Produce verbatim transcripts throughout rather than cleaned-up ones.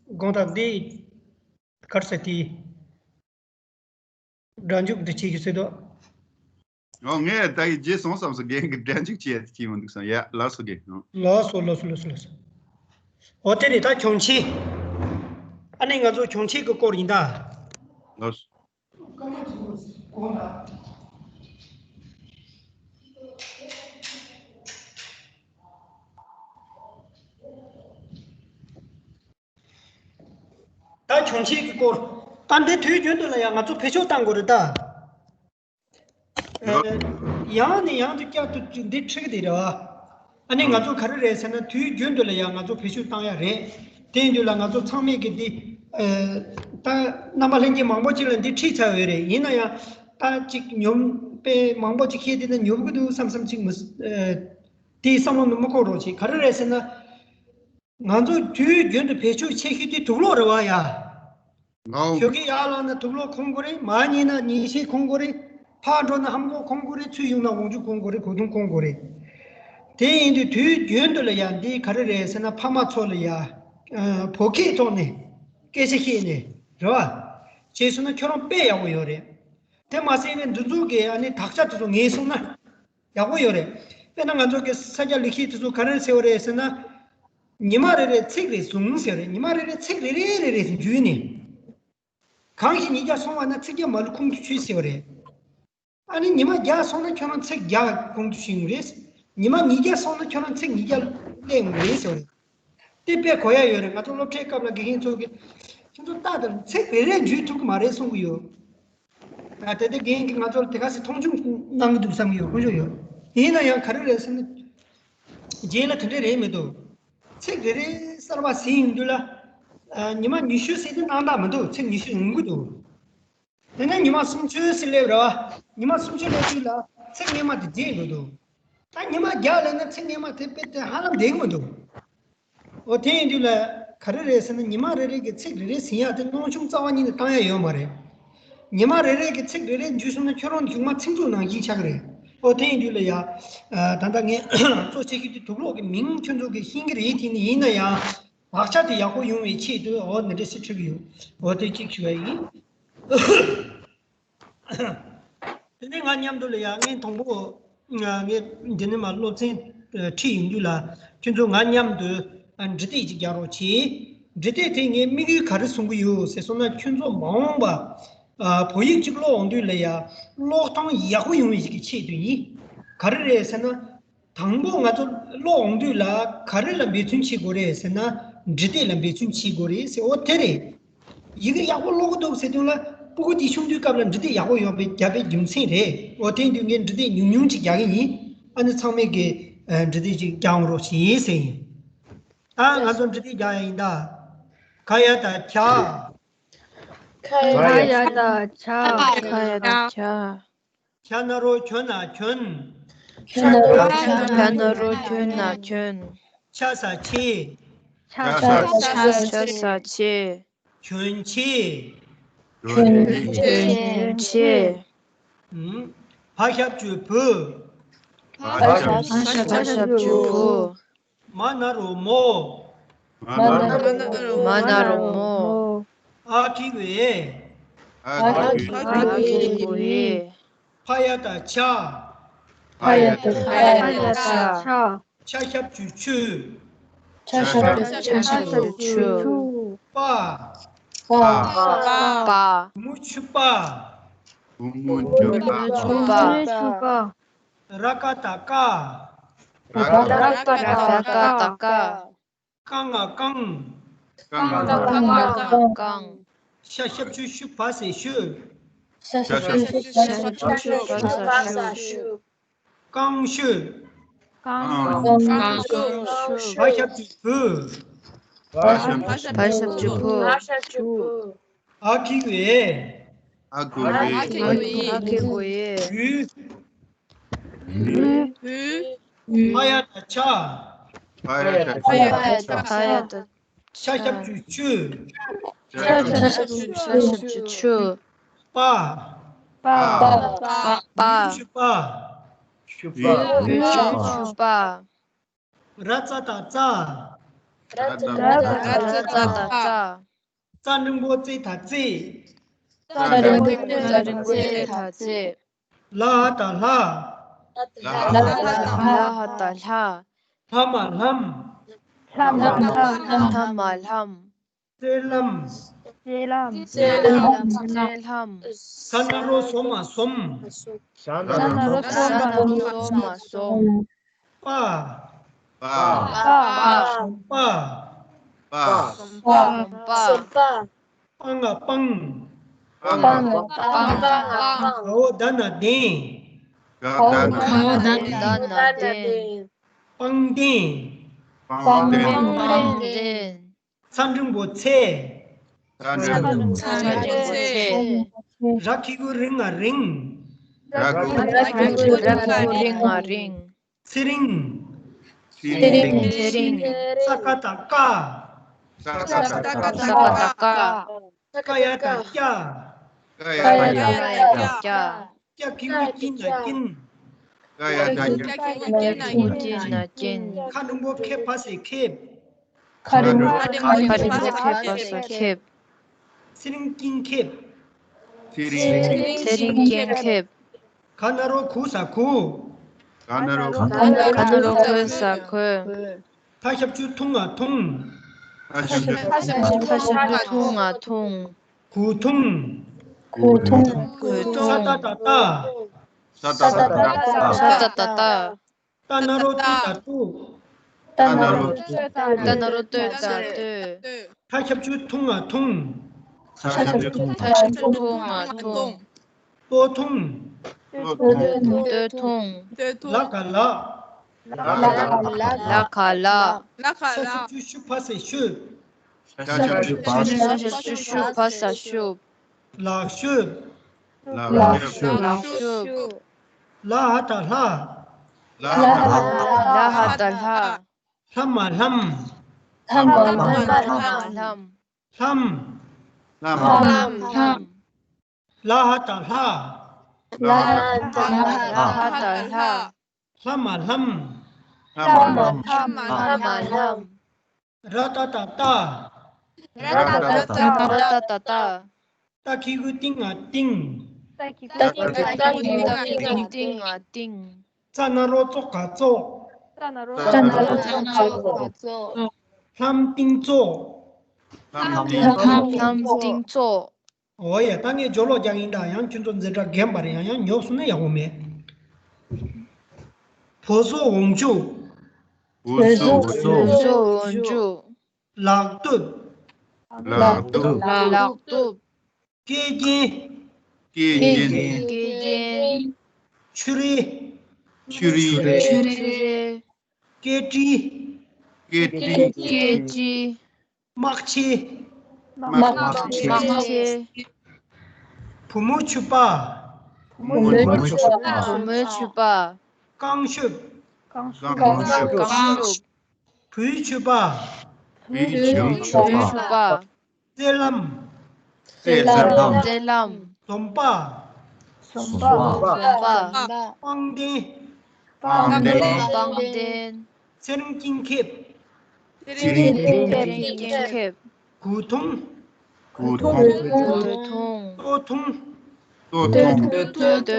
དགོངས་དག་འདི་གར་ཟེར་དེ། སྒྲ་འཇུག་འདི་བྱེད་ཀྱི་ཟེར་དོ། ཨོ་ངས་ད་ཡི་རྗེས་སོང་བསམ་སོང་། རྒན་གྱི་སྒྲ་འཇུག་བྱེད་ཀྱི་མི་འདུག་བསམ། ཡ་ལགས་སོ་རྒན། ལགས་སོ་ལགས་སོ་ལགས་སོ་ལགས་སོ། ཨོ་དེ་ནི་ད་གྱོང་ཆེན། ཨ་ནི་ང་ཚོ་གྱོང་ཆེན་གྱི་སྐོར་ཡིན་ད། ལགས་སོ། ད་གྱོང་ཆེན་གྱི་སྐོར། ད་འདི་དུས་རྒྱུན་དུ་ལ་ཡང་ང་ཚོ་བེད་སྤྱོད་བཏང་དགོས་རེད་ད། ཡང་ནས་ཡང་དུ་བསྐྱར་དུ་འདི་འཁྲིག་གི་དེ་རེད་བ། ཨ་ནི་ང་ཚོ་ག་རེ་རེད་ཟེར་ན། དུས་རྒྱུན་དུ་ལ་ཡང་ང་ཚོ་བེད་སྤྱོད་བཏང་ཡ་རེད། དེ་ཡིན་དུས་ལ་ང་ཚོ་ཚང་མས་ཀྱི་འདི། ད་རྣམ་པ་ལྷན་རྒྱས་མང་པོ་ཅིག་ལ་འདི་ཁྲིད་ཚར་ཡོད་རེད། ཡིན་ན་ཡང་ད་ཅིག་ཉོབ་པས་མང་པོ་ཅིག་ཤེས་དེ་ན་ཉོབ་གི་འདུག་བསམ་བསམ་ཅིག་མི། དེའི་བསམ་བློ་མི་འཁོར་རོགས་བྱེད། ག་རེ་རེད་ཟེར་ན། ང་ཚོ་དུས་རྒྱུན་དུ་བེད་སྤྱོད་བྱེད་ཤེས་དུས་དུག་ལོག་རེད་བ་ཡ། ལའོ། ཞོགས་ཀས་ཡར་ལངས་ན་དུག་ལོག་འཁོར་དགོས་རེད། མར་ཉལ་ན་ཉལ་ཆས་འཁོར་དགོས་རེད། ཕར་འགྲོ་ན་ལྷམ་གོག་འཁོར་དགོས་རེད། ཚུར་ཡོང་ན་ལོངས་སྤྱོད་འཁོར་དགོས་རེད། གོས་ཐུང་འཁོར་དགོས་རེད། དེ་ཡིན་དུས་དུས་རྒྱུན་དུ་ལ་ཡ་འདི་ག་རེ་རེད་ཟེར་ན། ཕ་མ་ཚོ་ལ་ཡ་བོད་སྐད་ཐོག་ནས་སྐད་ཆ་བཤད་ནས་རེད་བ། བྱས་སོང་ན་ཁྱོད་རང་དཔེ་ཡག་པོ་ཡོད་རེད། དེ་མ་ཟད་པའི་འདི་ཚོ་གི་ཨ་ནི་དག་ཆ་དེ་ཚོ་ངེས་སོང་ན། ཡག་པོ་ཡོད་རེད། དཔེར་ན་ང་ཚོ་གི་ས་སྐྱ་ལེགས་བཤད་དེ་ཚོ་ག་རེ་ཟེར་བ་རེད་ཟེར་ན། ཉི་མ་རེ་རེ་ཚིག་རེ་བཟུང་ཟེར་རེད། ཉི་མ་རེ་རེ་ཚིག་རེ་རེ་རེ་རེ་འཇུས་ནས། གང་ཞིག་ཉིས་བརྒྱ་སོང་བ་ན་ཚིག་བརྒྱ་མ་ལུས་ཁོང་དུ་ཆུད་ཟེར་བ་རེད། ཨ་ནི་ཉི་མ་བརྒྱ་སོང་ན་ཁྱོད་རང་ཚིག་བརྒྱ་ཁོང་དུ་ཆུད་ཡོང་རེད། ཉི་མ་ཉིས་བརྒྱ་སོང་ན་ཁྱོད་རང་ཚིག་ཉིས་བརྒྱ་སླེབས་ཡོང་རེད་ཟེར་བ་རེད། དེ་དཔེ་གོ་ཡ་ཡོད་རེད། ང་ཚོ་སློབ་གྲྭའི་སྐབས་ལ་དགེ་རྒན་ཚོ་གིས་ཁྱོད་ཚོ་ཏག་ཏག་ཚིག་རེ་རེ་འཇུས་ཐུབ་ཀྱི་མ་རེད་གསུང་གི་ཡོད། ད་དེ་དེ་རྒན་གྱིས་ང་ཚོར་དེ་ག་སེ་མཐོང་ཆུང་གནང་གི་འདུག་བསམ་གྱི་ཡོད། དཀོན་མཆོག་ཡོད། ཡིན་ན་ཡང་ག་རེ་རེད་ཟེར་ན། རྗེས་ལ་དེ་འདྲས་རེད་མི་འདུག་ཚིག་རེ་རེ་གསར་པ་ཟིན་ཡོང་དུས་ལ། ཉི་མ་ཉི་ཤུ་ཟིན་དུས་སྣང་དག་མི་འདུག་ཚིག་ཉི་ཤུ་ཡོང་གི་འདུག་དེ་ནས་ཉི་མ་སུམ་ཅུ་ཟིན་སླེབས་ར། ཉི་མ་སུམ་ཅུ་སླེབས་དུས་ལ་ཚིག་སྔོན་མ་དེ་བརྗེད་འགྲོ་འདུག་ད་ཉི་མ་བརྒྱ་སླེབས་ན་ཚིག་སྔོན་མ་དེ་དཔེ་དེ་ཧ་ལམ་བསྡད་ཀྱི་མི་འདུག་འོ་དེ་ཡིན་དུས་ལ་ག་རེ་རེད་ཟེར་ན། ཉི་མ་རེ་རེ་གི་ཚིག་རེ་རེ་ཟིན་ཡག་དེ་སྣང་ཆུང་རྩ་བ་ཉིད་ནས་བཏང་ཡག་ཡོད་མ་རེད། ཉི་མ་རེ་རེ་གི་ཚིག་རེ་རེ་འཇུས་སོང་ན་ཁྱོད་རང་གཞུག་མ་ཚིག་མཛོད་ནང་བཞིན་ཆགས་ཀྱི་རེད། འོ་དེ་ཡིན་དུས་ལ་ཡ། ད་ལྟ་ངས་གཙོ་ཆེ་ཤོས་དེ་དུག་ལོག་གི་མིང་ཁྱོད་ཚོ་གི་ཤེས་ཀྱི་རེད། དེ་ནི་ཡིན་ན་ཡང་དག་ཆ་དེ་ཡག་པོ་ཡོང་བའི་ཆེད་དུ་འོ་འདི་འདྲ་ཞིག་ཁྲིད་ཀྱི་ཡོད། འོ་དེ་གཅིག་ཞུ་བ་ཡིན། དེ་ནས་ང་མཉམ་དུ་ལ་ཡ་ངས་དང་པོ། ང་ངས་འདི་ནས་མར་སློབ་ཚན་ཁྲིད་ཡོང་དུས་ལ། ཁྱོད་ཚོ་ང་མཉམ་དུ་འབྲི་དེབ་ཅིག་རྒྱག་རོགས་གྱིས། འབྲི་དེབ་དེ་ངས་དམིགས་ཡུལ་ག་རེ་བཟུང་གི་ཡོད་ཟེར་སོང་ན། ཁྱོད་ཚོ་མ་འོངས་པ་བོད་ཡིག་ཅིག་ཀློག་འོང་དུས་ལ་ཡ་ཀློག་སྟངས་ཡག་པོ་ཡོང་བའི་ཞིག་གི་ཆེད་དུ་ཡིན། ག་རེ་རེད་ཟེར་ན། དང་པོ་ང་ཚོ་ཀློག་འོང་དུས་ལ་ག་རེ་ལ་འབད་བརྩོན་བྱེད་དགོས་རེད་ཟེར་ན། འབྲི་དེབ་ལ་འབད་བརྩོན་བྱེད་དགོས་རེད་ཟེར། འོ་དེ་རེད། ཡི་གེ་ཡག་པོ་ཀློག་གི་འདུག་ཟེར་དུས་ལ། སྤུ་གུ་དེ་ཆུང་དུས་སྐབས་ལ་འབྲི་དེབ་ཡག་པོ་ཡོད་པའི་རྒྱབ་པའི་རྒྱུ་མཚན་རེད། འོ་དེ་དུས་ངས་འབྲི་དེབ་ཉུང་ཉུང་ཅིག་རྒྱག་གི་ཡིན། ཨ་ནི་ཚང་མས་ཀྱི་འབྲི་དེབ་ཅིག་རྒྱག་འོང་རོགས་བྱེད་ཟེར་ཡིན། ད་ང་ཚོ་འབྲི་དེབ་རྒྱག་ཡ་ཡིན་ད། ཁ་ཡ་ད་ཁྱ། ཁ་ཡ་ད་ཁྱ། ཁ་ཡ་ད་ཁྱ། ཁྱ་ན་རོ་ཁྱོ་ན་ཁྱོན། ཁྱ་ན་རོ་ཁྱོ་ན་ཁྱོན། ཆ་ས་ཆེ། ཆ་ས་ཆེ། ཆ་ས་ཆེ། གྱོན་ཆེ། གྱོན་ཆེ། ཨུམ། བ་ཞབས་ཀྱུ་བུ། བ་ཞབས་ཀྱུ་བུ། མ་ན་རོ་མོ། མ་ན་རོ་མོ། ཨ་གི་གུ་ཨེ། ཨ་གི་གུ་ཨེ། ཕ་ཡ་ད་ཕྱ། ཕ་ཡ་ད་ཕྱ། ཕ་ཡ་ད་ཕྱ། ཕྱ་ཞབས་ཀྱུ་ཕྱུ། ཕྱ་ཞབས་ཀྱུ་ཕྱུ། པ། པ། པ། མུ་ཆུ་པ། མུ་ཆུ་པ། ར་ཀ་ད་ཀ། ར་ཀ་ད་ཀ། ཀ་ང་ཀང་། ཀང་ང་ཀང་། ཤ་ཞབས་ཀྱུ་ཤུ་བ་ས་ཤུ། ཤ་ཞབས་ཀྱུ་ཤུ་བ་ས་ཤུ། རྐང་ཤུ། རྐང་ཤུ། བ་ཞབས་ཀྱུ་བུ། བ་ཞབས་ཀྱུ་བུ། ཨ་གི་གུ་ཨེ། ཨ་གི་གུ་ཨེ། ཨ་གི་གུ་ཨེ། བུ། བུ། ཕ་ཡ་ད་ཕྱ། ཕ་ཡ་ད་ཕྱ། ཕ་ཡ་ད་ཕྱ། ཕ་ཡ་ད་ཕྱ། ཕྱ་ཞབས་ཀྱུ་ཕྱུ། ཕྱ་ཞབས་ཀྱུ་ཕྱུ། ཕྱ་ཞབས་ཀྱུ་ཕྱུ། པ། པ། པ། པ། མུ་ཆུ་པ། མུ་ཆུ་པ། ར་ཙ་ད་རྩ། ར་ཙ་ད་རྩ། རྩ་འགྲེང་བུ་ཙེ་ད་རྩེད། རྩ་འགྲེང་བུ་ཙེ་ད་རྩེད། ལ་ཧ་ད་ལྷ། ལ་ཧ་ད་ལྷ། ལྷ་མ་ལྷམ། ལྷ་མ་ལྷམ། ལྷ་མ་ལྷམ། རྩེད་ལྷམ། རྩེད་ལྷམ། རྩེད་ལྷམ། ས་ན་རོ་སོ་མ་སོམ། ས་ན་རོ་སོ་མ་སོམ། པ། པ། པ། པ། པ། པ། པ། པ། སྤང་ང་སྤང་། སྤང་ང་སྤང་། ག་འོ་ད་ན་གདན། ག་འོ་ད་ན་གདན། སྤང་གདན། སྤང་གདན། ཚ་འགྲེང་བུ་ཚེ། ཚ་འགྲེང་བུ་ཚེ། ར་གི་གུ་རི་ང་རིང་། ར་གི་གུ་རི་ང་རིང་། ཚེ་རིང་། ཚེ་རིང་། ཚེ་རིང་། ས་ཀ་བཏགས་སྐ། ས་ཀ་བཏགས་སྐ། ཀ་ཡ་བཏགས་སྐྱ། ཀ་ཡ་བཏགས་སྐྱ། སྐྱ་གི་གུ་སྐྱི་ན་སྐྱིན། སྐྱ་གི་གུ་སྐྱི་ན་སྐྱིན། ཁ་འགྲེང་བུ་ཁེ་ཕ་སེ་ཁེབས། ཁ་འགྲེང་བུ་ཁེ་ཕ་སེ་ཁེབས། ཚེ་རིང་སྐྱིན་ཁེབས། ཚེ་རིང་། ཚེ་རིང་སྐྱིན་ཁེབས། ག་ན་རོ་གུ་ས་གུ། ག་ན་རོ། ག་ན་རོ་གུ་ས་གུ། ཐ་ཞབས་ཀྱུ་ཐུ་ང་ཐུང་། ཐ་ཞབས་ཀྱུ་ཐུ་ང་ཐུང་། གུ་ཐུང་། གུ་ཐུང་། གུ་ཐུང་། ས་ཏ་བཏགས་སྟ། ས་ཏ་བཏགས་སྟ། ས་ཏ་བཏགས་སྟ། ཏ་ན་རོ་ཏོ་ཏ་ཏོ། ཏ་ན་རོ་ཏོ་ཏ་ཏོ། ཏ་ན་རོ་ཏོ་ཏ་ཏོ། ཐ་ཞབས་ཀྱུ་ཐུ་ང་ཐུང་། ཐ་ཞབས་ཀྱུ་ཐུ་ང་ཐུང་། ལྟོ་ཐུང་། ལྟོ་ཐུང་། ལྟོ་ཐུང་། ལ་ག་ལག། ལ་ག་ལག། ལ་ག་ལག། ལ་ག་ལག། ས་ཞབས་ཀྱུ་ཤུ་ཕ་སེ་ཤུབས། ས་ཞབས་ཀྱུ་ཤུ་ཕ་སེ་ཤུབས། ལག་ཤུབས། ལག་ཤུབས། ལག་ཤུབས། ལ་ཧ་ད་ལྷ། ལ་ཧ་ད་ལྷ། ལྷ་མ་ལྷམ། ལྷ་མ་ལྷམ། ལྷམ། ལྷམ། ལྷམ། ལ་ཧ་ད་ལྷ། ལ་ཧ་ད་ལྷ། ལྷ་མ་ལྷམ། ལྷ་མ་ལྷམ། ལྷ་མ་ལྷམ། ར་ཏ་བཏགས་རྟ། ར་ཏ་བཏགས་རྟ། ར་ཏ་བཏགས་རྟ། ཏ་གི་གུ་ཏི་ང་ཏིང་། ཏ་གི་གུ་ཏི་ང་ཏིང་། ཏ་གི་གུ་ཏི་ང་ཏིང་། ཙ་ན་རོ་ཙོ་ག་ཙོག། ཙ་ན་རོ་ཙོ་ག་ཙོག། ལྷམ་ཏིང་ཙོག། ལྷམ་ཏིང་ཙོག། ལྷམ་ཏིང་ཙོག། འོ་ཡ། ད་ངས་སྦྱོར་ཀློག་རྒྱག་ཡིན། ད་ཡང་ཁྱོད་ཚོ་འཛིན་གྲྭ་རྒན་པ་རེད། ཡང་ཡང་ཉོབ་སོང་ན་ཡག་པོ་མེད། བོད་སོག་འོག་འཇུག། བོད་སོག་འོག་འཇུག། བོད་སོག་འོག་འཇུག། ལག་གཏུབ། ལག་གཏུབ། ལག་གཏུབ། སྐེ་རྒྱན། སྐེ་རྒྱན། སྐེ་རྒྱན། ཆུ་རེ། ཆུ་རེ། ཆུ་རེ། སྐེ་དཀྲིས། སྐེ་དཀྲིས། སྐེ་དཀྲིས། དམག་ཆས། དམག་ཆས། དམག་ཆས། བུ་མོའི་ཕྱུ་པ། བུ་མོའི་ཕྱུ་པ། བུ་མོའི་ཕྱུ་པ། རྐང་ཤུབས། རྐང་ཤུབས། རྐང་ཤུབས། བུའི་ཕྱུ་པ། བུའི་ཕྱུ་པ། བུའི་ཕྱུ་པ། རྩེད་ལྷམ། རྩེད་ལྷམ། རྩེད་ལྷམ། འཛོམས་པ། འཛོམས་པ། འཛོམས་པ། སྤང་གདན། སྤང་གདན། སྤང་གདན། ཚེ་རིང་སྐྱིན་ཁེབས། ཚེ་རིང་སྐྱིན་ཁེབས། གུ་ཐུང་། གུ་ཐུང་། གུ་ཐུང་། ལྟོ་ཐུང་། ལྟོ་ཐུང་། ལྟོ་ཐུང་།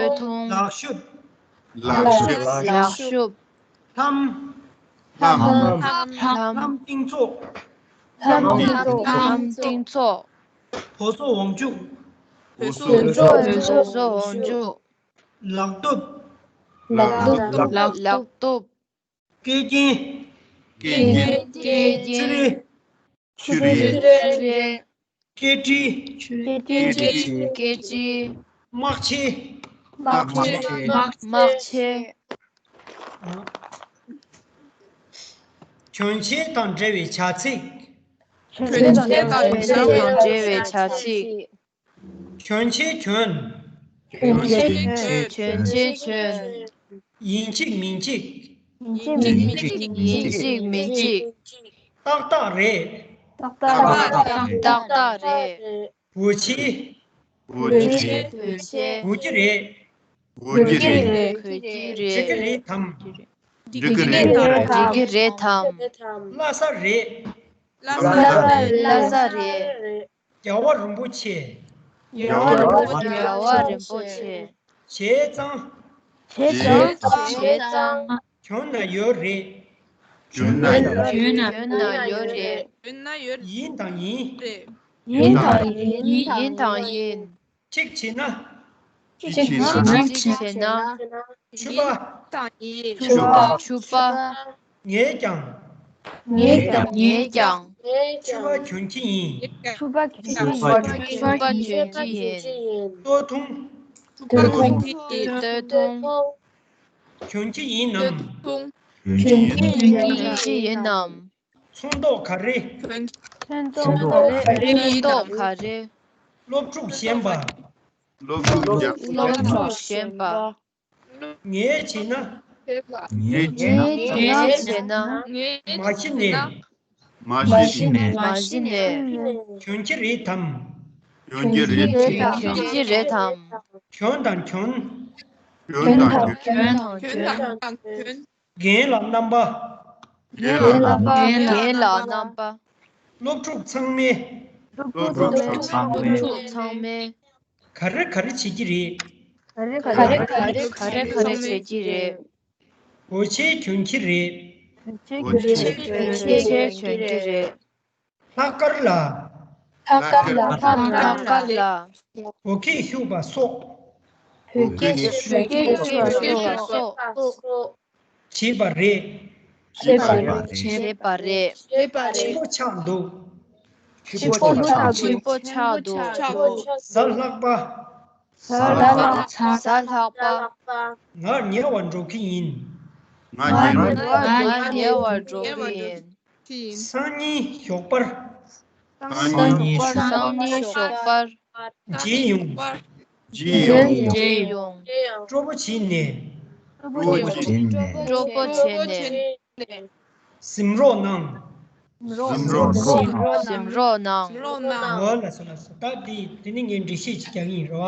ལག་ཤུབས། ལག་ཤུབས། ལག་ཤུབས། ལྷམ། ལྷམ། ལྷམ། ལྷམ་ཏིང་ཙོག། ལྷམ་ཏིང་ཙོག། ལྷམ་ཏིང་ཙོག། བོད་སོག་འོག་འཇུག། བོད་སོག་འོག་འཇུག། ལག་གཏུབ། ལག་གཏུབ། ལག་གཏུབ། སྐེ་རྒྱན། སྐེ་རྒྱན། སྐེ་རྒྱན། ཆུ་རེ། ཆུ་རེ། ཆུ་རེ། སྐེ་དཀྲིས། སྐེ་དཀྲིས། སྐེ་དཀྲིས། དམག་ཆས། དམག་ཆས། དམག་ཆས། གྱོན་ཆས་དང་འབྲེལ་བའི་བྱ་ཚིག། གྱོན་ཆས་དང་འབྲེལ་བའི་བྱ་ཚིག། གྱོན་ཆས་གྱོན། གྱོན་ཆས་གྱོན། གྱོན་ཆས་གྱོན། ཡིན་གཅིག་མིན་གཅིག། ཡིན་གཅིག་མིན་གཅིག། ཏག་ཏག་རེད། ཏག་ཏག་རེད། ཏག་ཏག་རེད། བོད་ཆས། བོད་ཆས། བོད་ཆས། གོ་གི་རེད། གོ་གི་རེད། གོ་གི་རེད། འགྲིག་གི་རེད་དམ། འགྲིག་གི་རེད་དམ། འགྲིག་གི་རེད་དམ། ལྷ་ས་རེད། ལྷ་ས་རེད། ལྷ་ས་རེད། རྒྱལ་བ་རིན་པོ་ཆེ། རྒྱལ་བ་རིན་པོ་ཆེ། རྒྱལ་བ་རིན་པོ་ཆེ། བྱས་ཙང་། བྱས་ཙང་། བྱས་ཙང་། བྱོན་ན་ཡོད་རེད། བྱོན་ན་ཡོད་རེད། བྱོན་ན་ཡོད་རེད། ཡིན་དང་ཡིན། ཡིན་དང་ཡིན། ཡིན་དང་ཡིན། གཅིག་བྱས་ན། གཅིག་བྱས་ན། གཅིག་བྱས་ན། ཕྱུ་པ། ཕྱུ་པ། ཕྱུ་པ། ངས་ཀྱང་། ངས་ཀྱང་། ངས་ཀྱང་། ཕྱུ་པ་གྱོན་གྱི་ཡིན། ཕྱུ་པ་གྱོན་གྱི་ཡིན། ཕྱུ་པ་གྱོན་གྱི་ཡིན། སྟོད་ཐུང་། སྟོད་ཐུང་། སྟོད་ཐུང་། གྱོན་གྱི་ཡིན་ནམ། གྱོན་གྱི་ཡིན་ནམ། ཚོན་མདོག་ག་རེ། ཚོན་མདོག་ག་རེ། ཚོན་མདོག་ག་རེ། སློབ་ཕྲུག་གཞན་པ། སློབ་ཕྲུག་གཞན་པ། སློབ་ཕྲུག་གཞན་པ། ངས་བྱས་ན། ངས་བྱས་ན། ངས་བྱས་ན། མ་གཞི་ནས། མ་གཞི་ནས། མ་གཞི་ནས། གྱོན་གྱི་རེད་དམ། གྱོན་གྱི་རེད། གྱོན་གྱི་རེད་དམ། གྱོན་དང་གྱོན། གྱོན་དང་གྱོན། གྱོན་དང་གྱོན། རྒན་ལགས་རྣམ་པ། རྒན་ལགས་རྣམ་པ། རྒན་ལགས་རྣམ་པ། སློབ་ཕྲུག་ཚང་མས། སློབ་ཕྲུག་ཚང་མས། སློབ་ཕྲུག་ཚང་མས། ག་རེ་ག་རེ་བྱེད་ཀྱི་རེད། ག་རེ་ག་རེ་ག་རེ་ག་རེ་བྱེད་ཀྱི་རེད། གོས་ཆེན་གྱོན་གྱི་རེད། གོས་ཆེན་གྱོན་གྱི་རེད། ལྷག་དཀར་ལ། ལྷག་དཀར་ལ། ལྷག་དཀར་ལ། བོད་སྐད་ཤུགས་པ་སོགས། བོད་སྐད་ཤུགས་པ་སོགས། བྱས་པ་རེད། བྱས་པ་རེད། བྱས་པ་རེད། ཕྱི་པོ་ཆགས་འདུག་ཕྱི་པོ་ཆགས་འདུག་ཕྱི་པོ་ཆགས་འདུག་གཟའ་ལྷག་པ། གཟའ་ལྷག་པ། གཟའ་ལྷག་པ། ང་ཉལ་བར་འགྲོ་གི་ཡིན། ང་ཉལ་བར་འགྲོ་གི་ཡིན། སང་ཉིན་ཞོགས་པར། སང་ཉིན་ཞོགས་པར། མཇལ་ཡོང་། མཇལ་ཡོང་། མཇལ་ཡོང་། སྤྲོ་པོ་བྱས་ནས། སྤྲོ་པོ་བྱས་ནས། སྤྲོ་པོ་བྱས་ནས། གཟིམ་རོགས་གནང་། གཟིམ་རོགས་གནང་། གཟིམ་རོགས་གནང་། འོ་ལགས་སོ་ལགས་སོ། ད་འདི་འདི་ནི་ངས་འགྲེལ་བཤད་ཅིག་རྒྱག་གི་ཡིན་རོ།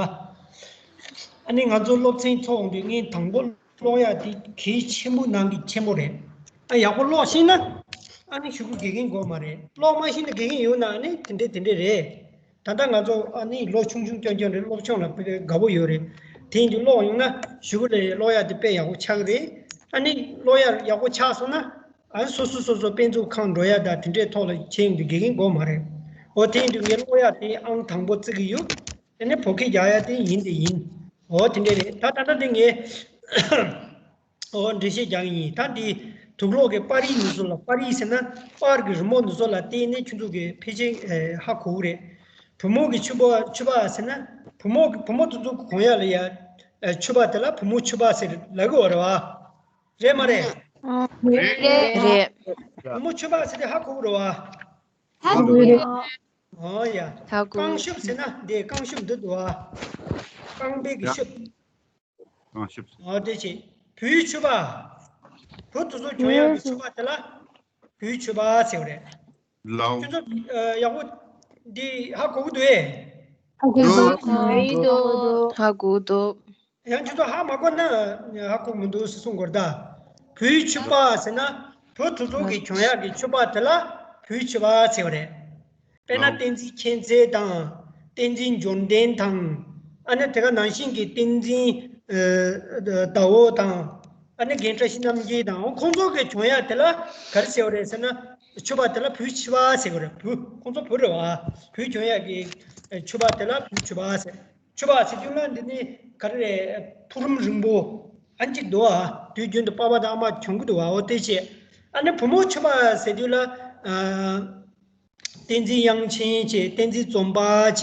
ཨ་ནི་ང་ཚོ་སློབ་ཚན་ཚོགས་འདུས་ངས་དང་པོ། ཀློག་ཡག་དེ་གལ་ཆེན་པོ་ནང་གི་ཆེན་པོ་རེད། ཨ་ཡག་པོ་ཀློག་ཤེས་ན། ཨ་ནི་གཞུག་གུ་དགེ་རྒན་དགོས་མ་རེད། ཀློག་མ་ཤེས་ན་དགེ་རྒན་ཡོད་ན་ཨ་ནི་དེ་འདྲས་དེ་འདྲས་རེད། ད་ལྟ་ང་ཚོ་ཨ་ནི་ལོ་ཆུང་ཆུང་སྐྱོ་སྐྱོ་རེད། སློབ་སྦྱོང་ལ་དཔེ་དགའ་པོ་ཡོད་རེད། དེ་ཡིན་དུས་ཀློག་ཡོང་ན་གཞུག་གུ་ལ་ཀློག་ཡག་དེ་དཔེ་ཡག་པོ་ཆགས་ཀྱི་རེད། ཨ་ནི་ཀློག་ཡག་ཡག་པོ་ཆགས་སོང་ན། ཨ་ནི་སོ་སོ་སོ་སོ་དཔེ་མཛོད་ཁང་འགྲོ་ཡག་དང་དེ་འདྲས་ཐོག་ལ་བྱེད་ཡོང་དུས་དགེ་རྒན་དགོས་མ་རེད། འོ་དེ་ཡིན་དུས་ངས་ཀློག་ཡག་དེ་ཨང་དང་པོ་བརྩི་གི་ཡོད། དེ་ནས་བོད་སྐད་རྒྱག་ཡ་དེ་ཡིན་དེ་ཡིན། འོ་དེ་འདྲས་རེད། ད་ད་ལྟ་དེ་ངས་འོ་འགྲེལ་བཤད་རྒྱག་གི་ཡིན། ད་འདི་དུག་ལོག་གི་པར་རིས་འདི་ཚོ་ལ། པར་རིས་ཟེར་ན་པར་གྱི་རི་མོ་འདི་ཚོ་ལ་བལྟས་ནས་ཁྱོད་ཚོ་གི་ཕལ་ཆེར་ཧ་གོ་གི་རེད། བུ་མོ་གི་ཕྱུ་པ། ཕྱུ་པ་ཟེར་ན་བུ་མོ་གི་བུ་མོ་དེ་ཚོ་གི་གོན་ཡ་ལ་ཡ་ཕྱུ་པ་དེ་ལ་བུ་མོ་ཕྱུ་པ་ཟེར་ལབ་གི་ཡོད་རེད་བ། རེད་མ་རེད། རེད། རེད། བུ་མོ་ཕྱུ་པ་ཟེར་དེ་ཧ་གོ་གི་རེད་བ། ཧ་གོ་གི་རེད། ཨོ་ཡ། ཧ་གོ། རྐང་ཤུབས་ཟེར་ན་འདི་རྐང་ཤུབས་འདི་འདུག་ཨ། རྐང་པའི་གི་ཤུབས། རྐང་ཤུབས། ཨོ་དེ་ཅི། བུའི་ཕྱུ་པ། བུ་དེ་ཚོ་གྱོན་ཡག་གི་ཕྱུ་པ་དེ་ལ་བུའི་ཕྱུ་པ་ཟེར་བ་རེད། ལའོ། ཁྱོད་ཚོ་ཡག་པོ་འདི་ཧ་གོ་གི་འདུག་ཨེ། ཧ་གོ་གི་འདུག་ཧ་གོ་གི་འདུག་ཡང་ཁྱོད་ཚོ་ཧ་མ་གོ་ན་ཧ་གོ་མི་འདུག་ཟེར་གསུང་དགོས་རེད་ད། བུའི་ཕྱུ་པ་ཟེར་ན་བུ་དེ་ཚོ་གི་གྱོན་ཡག་གི་ཕྱུ་པ་དེ་ལ་བུའི་ཕྱུ་པ་ཟེར་བ་རེད། དཔེར་ན་བསྟན་འཛིན་མཁྱེན་བརྩེ་དང་། བསྟན་འཛིན་འབྱོར་ལྡན་དང་། ཨ་ནི་དེ་ག་ནང་བཞིན་གྱི་བསྟན་འཛིན་ཟླ་འོད་དང་། ཨ་ནི་རྒན་བཀྲ་ཤིས་རྣམ་རྒྱལ་དང་། ཁོང་ཚོ་གི་གྱོན་ཡག་དེ་ལ་ག་རེ་ཟེར་བ་རེད་ཟེར་ན། ཕྱུ་པ་དེ་ལ་བུའི་ཕྱུ་པ་ཟེར་བ་རེད། བུ། ཁོང་ཚོ་བུ་རེད་བ། བུའི་གྱོན་ཡག་གི་ཕྱུ་པ་དེ་ལ་བུའི་ཕྱུ་པ་ཟེར། ཕྱུ་པ་ཟེར་དུས་ལ་འདི་ནི་ག་རེ་རེད། ཕུག་རོན་རིང་པོ་ཨ་གཅིག་འདུག་ཨ། དུས་རྒྱུན་དུ་པ་ཕ་དང་ཨ་མ་གྱོན་གི་འདུག་ཨ། འོ་དེ་བྱས། ཨ་ནི་བུ་མོ་ཕྱུ་པ་ཟེར་དུས་ལ། ཨ། བསྟན་འཛིན་དབྱངས་ཅན་བྱས། བསྟན་འཛིན་འཛོམས་པ་བྱས།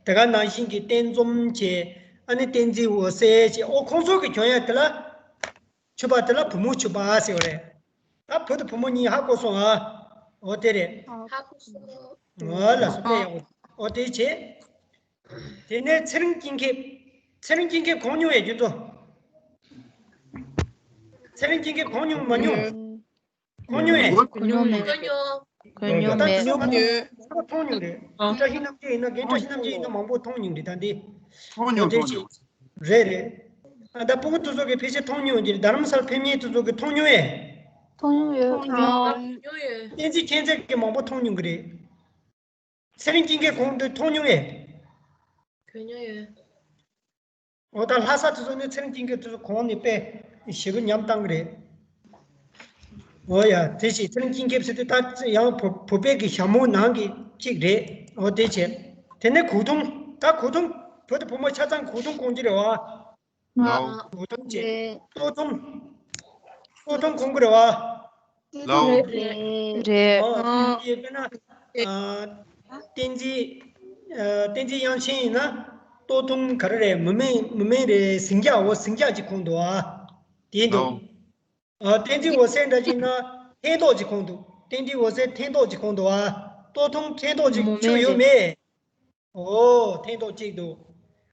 དེ་ག་ནང་བཞིན་གྱི་བསྟན་འཛོམས་བྱས། ཨ་ནི་བསྟན་འཛིན་འོད་ཟེར་བྱས། ཨོ་ཁོང་ཚོ་གི་གྱོན་ཡག་དེ་ལ། ཕྱུ་པ་དེ་ལ་བུ་མོ་ཕྱུ་པ་ཟེར་བ་རེད། ད་བུ་དང་བུ་མོ་གཉིས་ཧ་གོ་སོང་ཨ། འོ་དེ་རེད། ཧ་གོ་སོང་། འོ་ལགས་སོ། དཔེ་ཡག་པོ། འོ་དེ་བྱས། དེ་ནས་ཚེ་རིང་སྐྱིད་མཁས། ཚེ་རིང་སྐྱིད་མཁས་གོན་མྱོང་ཡས་ཁྱོད་ཚོ། ཚེ་རིང་སྐྱིད་མཁས་གོན་མྱོང་མ་མྱོང་། གོན་མྱོང་ཡས། གོན་མྱོང་མེད། གོན་མྱོང་མེད། ད་དེ་ཚོ་མང་པོ་མཐོང་མྱོང་རེད། བཀྲ་ཤིས་རྣམ་རྒྱལ་ཡིན་ན། རྒན་བཀྲ་ཤིས་རྣམ་རྒྱལ་ཡིན་ན་མང་པོ་མཐོང་མྱོང་རེད་ད་འདི། མཐོང་མྱོང་། མཐོང་མྱོང་། རེད་རེད། ཨ་ད་སྤུ་གུ་དེ་ཚོ་གི་ཕལ་ཆེར་མཐོང་མྱོང་གི་རེད། རྡ་རམ་ས་ལ་ཕེབས་མཁན་དེ་ཚོ་གི་མཐོང་མྱོང་ཡས། མཐོང་མྱོང་ཡོད། མཐོང་མྱོང་ཡོད། བསྟན་འཛིན་མཁྱེན་བརྩེ་གིས་མང་པོ་མཐོང་མྱོང་གི་རེད། ཚེ་རིང་སྐྱིད་མཁས་གོང་དུ་མཐོང་མྱོང་ངས། གོ་མྱོང་ཡོད། འོ་ད་ལྷ་ས་དེ་ཚོ་ནི་ཚེ་རིང་སྐྱིད་མཁས་དེ་ཚོ་གོང་ནས་དཔེ་ཞེ་པོ་ཉམས་བཏང་གི་རེད། འོ་ཡ་དེ་བཞིན་ཚེ་རིང་སྐྱིད་མཁས་ཟེར་དུས་ད་ཡང་བོད་བོད་པའི་གི་ཞྭ་མོ་ནང་གི་གཅིག་རེད། འོ་དེ་བྱས། དེ་ནས་གོས་ཐུང་། ད་གོས་ཐུང་། བུ་དང་བུ་མོ་ཆ་ཚང་གོས་ཐུང་གོན་གྱི་རེད་བ། ལའོ། གོས་ཐུང་བྱས། རེད། སྟོད་ཐུང་། སྟོད་ཐུང་གོན་གྱི་རེད་བ། ལའོ། རེད། རེད། ཨ། ཨ། དེ་དཔེར་ན། ཨ། བསྟན་འཛིན། ཨ། བསྟན་འཛིན་དབྱངས་ཅན་ཡིན་ན། སྟོད་ཐུང་ག་རེ་རེད། མུ་མེན། མུ་མེན་རེད། ཟིང་སྐྱ། འོ་ཟིང་སྐྱ་ཅིག་གོན་འདུག་ཨ། དེ་འདུག་ལའོ། ཨ། བསྟན་འཛིན་འོད་ཟེར་འདྲ་ཅིག་ན་ཐན་ཏོག་ཅིག་གོན་འདུག་བསྟན་འཛིན་འོད་ཟེར་ཐན་ཏོག་ཅིག་གོན་འདུག་ཨ། སྟོད་ཐུང་ཐན་ཏོག་ཅིག་མུ་མེན་ཁྱོད་ཡོད་ཅིག་མེད། ཨོ། ཐན་ཏོག་གཅིག་འདུག་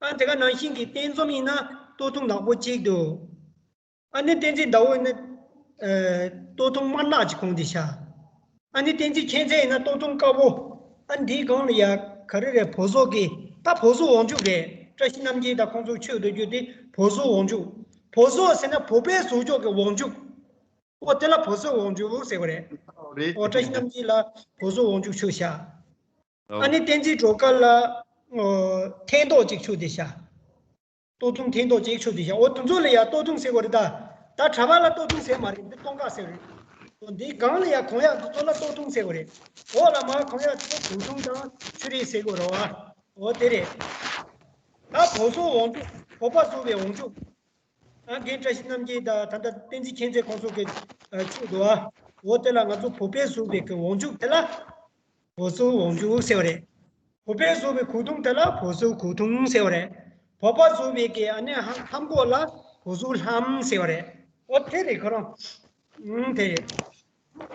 ཨ་དེ་ག་ནང་བཞིན་གྱི་བསྟན་འཛོམས་ཡིན་ན་སྟོད་ཐུང་ནག་པོ་གཅིག་འདུག་ཨ་ནི་བསྟན་འཛིན་ཟླ་འོད་ནི། ཨ། སྟོད་ཐུང་དམར་ནག་ཅིག་གོན་བསྡད་ཤག་ཨ་ནི་བསྟན་འཛིན་མཁྱེན་བརྩེ་ཡིན་ན་སྟོད་ཐུང་དཀར་པོ། ཨ་འདིའི་སྒང་ལ་ཡ་ག་རེ་རེད། བོད་བཟོ་གི། ད་བོད་བཟོ་འོག་འཇུག་རེད། བཀྲ་ཤིས་རྣམ་རྒྱལ་དང་ཁོང་ཚོ་མཆོད་འདུག་རྒྱུ་དེ་བོད་བཟོ་འོག་འཇུག་བོད་བཟོ་ཟེར་ན་བོད་པའི་བཟོ་ལྕོག་གི་འོག་འཇུག་ཨོ་དེ་ལ་བོད་བཟོ་འོག་འཇུག་ཟེར་བ་རེད། རེད། ཨོ་བཀྲ་ཤིས་རྣམ་རྒྱལ་ལ་བོད་བཟོ་འོག་འཇུག་མཆོད་ཤག་ཨོ། ཨ་ནི་བསྟན་འཛིན་སྒྲོལ་དཀར་ལ། ཨོ། ཐན་ཏོག་ཅིག་མཆོད་བསྡད་ཤག་སྟོད་ཐུང་ཐན་ཏོག་ཅིག་མཆོད་བསྡད་ཤག་ཨོ་དེ་ཚོ་ལ་ཡ་སྟོད་ཐུང་ཟེར་བ་རེད་ད། ད་གྲྭ་པ་ལ་སྟོད་ཐུང་ཟེར་མ་རེད། འདི་སྟོད་འགག་ཟེར་བ་རེད། ཨོ་འདིའི་སྒང་ལ་ཡ་གོན་ཡག་འདི་ཚོ་ལ་སྟོད་ཐུང་ཟེར་བ་རེད། འོག་ལ་མར་གོན་ཡག་འདི་ཚོ་གོས་ཐུང་དང་ཆུ་རིས་ཟེར་དགོས་རེད་བ། ཨོ་དེ་རེད། ད་བོད་བཟོ་འོག་འཇུག་བོད་པ་བཟོ་བའི་འོག་འཇུག་ཨ་རྒན་བཀྲ་ཤིས་རྣམ་རྒྱལ་དང་ད་ལྟ་བསྟན་འཛིན་མཁྱེན་བརྩེ་ཁོང་ཚོ་གི་ཨ་ཆོས་འདུག་ཨ། འོ་དེ་ལ་ང་ཚོ་བོད་པས་བཟོས་པའི་གི་འོག་འཇུག་དེ་ལ་བོད་བཟོ་འོག་འཇུག་ཟེར་བ་རེད། བོད་པས་བཟོས་པའི་གོས་ཐུང་དེ་ལ་བོད་བཟོ་གོས་ཐུང་ཟེར་བ་རེད། བོད་པ་བཟོས་པའི་གི་ཨ་ནི་ལྷམ་ལྷམ་གོག་ལ་བོད་བཟོ་ལྷམ་ཟེར་བ་རེད། འོ་དེ་རེད་ཁོ་རང་། ཨུང་དེ་རེད།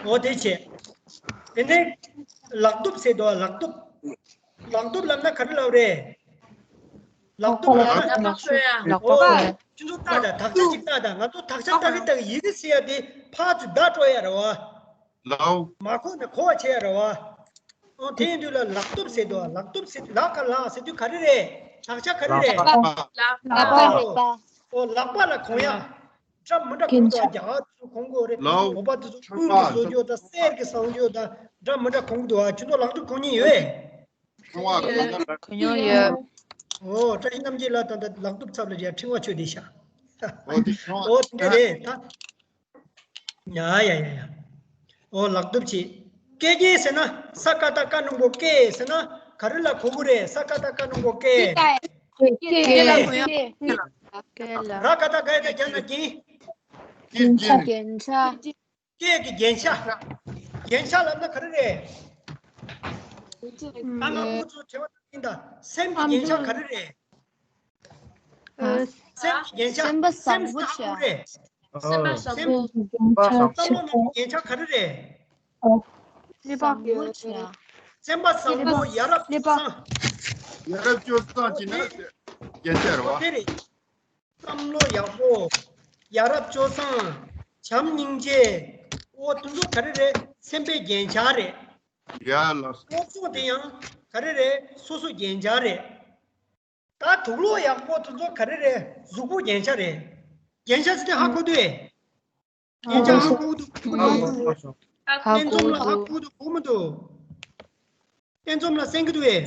འོ་དེ་བྱས། དེ་ནས་ལག་གདུབ་ཟེར་འདུག་ལག་གདུབ། ལག་གདུབ་ལབ་ན་ག་རེ་ལབ་རེད། ལག་གདུབ་ལབ་ན། ལག་པ་གསོ་ཡ། ལག་པ། ཨོ། ཁྱོད་ཚོ་ལྟ་དང་། དག་ཆ་ཅིག་ལྟ་དང་། ང་ཚོ་དག་ཆ་ལྟ་གི་ལྟ་གི་ཡི་གེ་ཟེར་ཡ་དེ་ཕར་ཚུར་བརྡ་སྤྲོད་ཡ་རེད་བ། ལའོ། མ་གོ་ན་གོ་བ་བྱེད་ཡ་རེད་བ། ཨོ་དེ་ཡིན་དུས་ལ་ལག་གདུབ་ཟེར་འདུག་ལག་གདུབ་ཟེར། ལག་ག་ལག་ཟེར་དུས་ག་རེ་རེད། དག་ཆ་ག་རེ་རེད། ལག་པ། ལག་པ། ཨོ་ལག་པ་ལ་གོན་ཡ། འདྲ་མི་འདྲ་གོན་འདུག་རྒྱ་གར་ཚོ་གོན་གོ་རེད། ལའོ། བོད་པ་དེ་ཚོ་དཔུང་གི་བཟོ་རྒྱུ་དང་གསེར་གྱི་བཟོ་རྒྱུ་དང་འདྲ་མི་འདྲ་གོན་གི་འདུག་ཨ་ཁྱོད་ཚོ་ལག་གདུབ་གོན་མྱོང་ཡོད། ཁོང་བ་གོན་ཡ་ལ། གོན་མྱོང་ཡོད། ཨོ་བཀྲ་ཤིས་རྣམ་རྒྱལ་ལགས་ད་ལྟ་ལག་གདུབ་ཚབ་ལ་ཡ་ཕྲེང་བ་མཆོད་བསྡད་ཤག་ཨོ་དེ་ཁོང་བ། ཨོ་དེ་འདྲ་རེད་ད། ཡ་ཡ་ཡ་ཡ། ཨོ་ལག་གདུབ་ཅིག་སྐེ་རྒྱན་ཟེར་ན། ས་ཀ་བཏགས་སྐ་སྣུམ་པོ་སྐེ་ཟེར་ན་ག་རེ་ལ་གོ་གི་རེད། ས་ཀ་བཏགས་སྐ་སྣུམ་པོ་སྐེ། སྐེ་ལ་གོ་ཡ། སྐེ་ལ། ར་ག་བཏགས་རྒ་ཡ་བཏགས་རྒྱ་ན་རྒྱན། རྒྱན་ཆ། རྒྱན་ཆ། སྐེ་གི་རྒྱན་ཆ། རྒྱན་ཆ་ལབ་ན་ག་རེ་རེད། ད་ང་ཁོ་ཚོ་དྲི་བ་དྲིས་ཡིན་ད། སེམས་ཀྱི་རྒྱན་ཆ་ག་རེ་རེད། ཨ། སེམས་ཀྱི་རྒྱན་ཆ། སེམས་པ་བཟང་པོ་བྱ། སེམས་ཀྱི་རྒྱན་ཆ་ག་རེ་རེད། བསམ་བློ་ནང་གི་རྒྱན་ཆ་ག་རེ་རེད། བསམ་པ་བཟང་པོ་བྱ། སེམས་པ་བཟང་པོ་ཡ་རབས་སྤྱོད་བཟང་། ཡ་རབས་སྤྱོད་བཟང་བྱས་ན་རྒྱན་ཆ་རེད་བ། དེ་རེད། བསམ་བློ་ཡག་པོ། ཡ་རབས་སྤྱོད་བཟང་། བྱམས་སྙིང་རྗེ། ཨོ་དེ་ཚོ་ག་རེ་རེད། སེམས་པའི་རྒྱན་ཆ་རེད། ཡ་ལགས། སློབ་གསོ་དེ་ཡང་ག་རེ་རེད། སོ་སོ་རྒྱན་ཆ་རེད། ད་དུག་ལོག་ཡག་པོ་དེ་ཚོ་ག་རེ་རེད། གཟུགས་པོ་རྒྱན་ཆ་རེད། རྒྱན་ཆ་ཟེར་དེ་ཧ་གོ་འདུག་རྒྱན་ཆ་ཧ་གོ་འདུག་གོ་མི་འདུག་ཧ་གོ་འདུག་བསྟན་འཛོམས་ལགས་ཧ་གོ་འདུག་གོ་མི་འདུག་བསྟན་འཛོམས་ལགས་གསན་གྱི་འདུག་གས།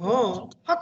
ཨོ་ཧ་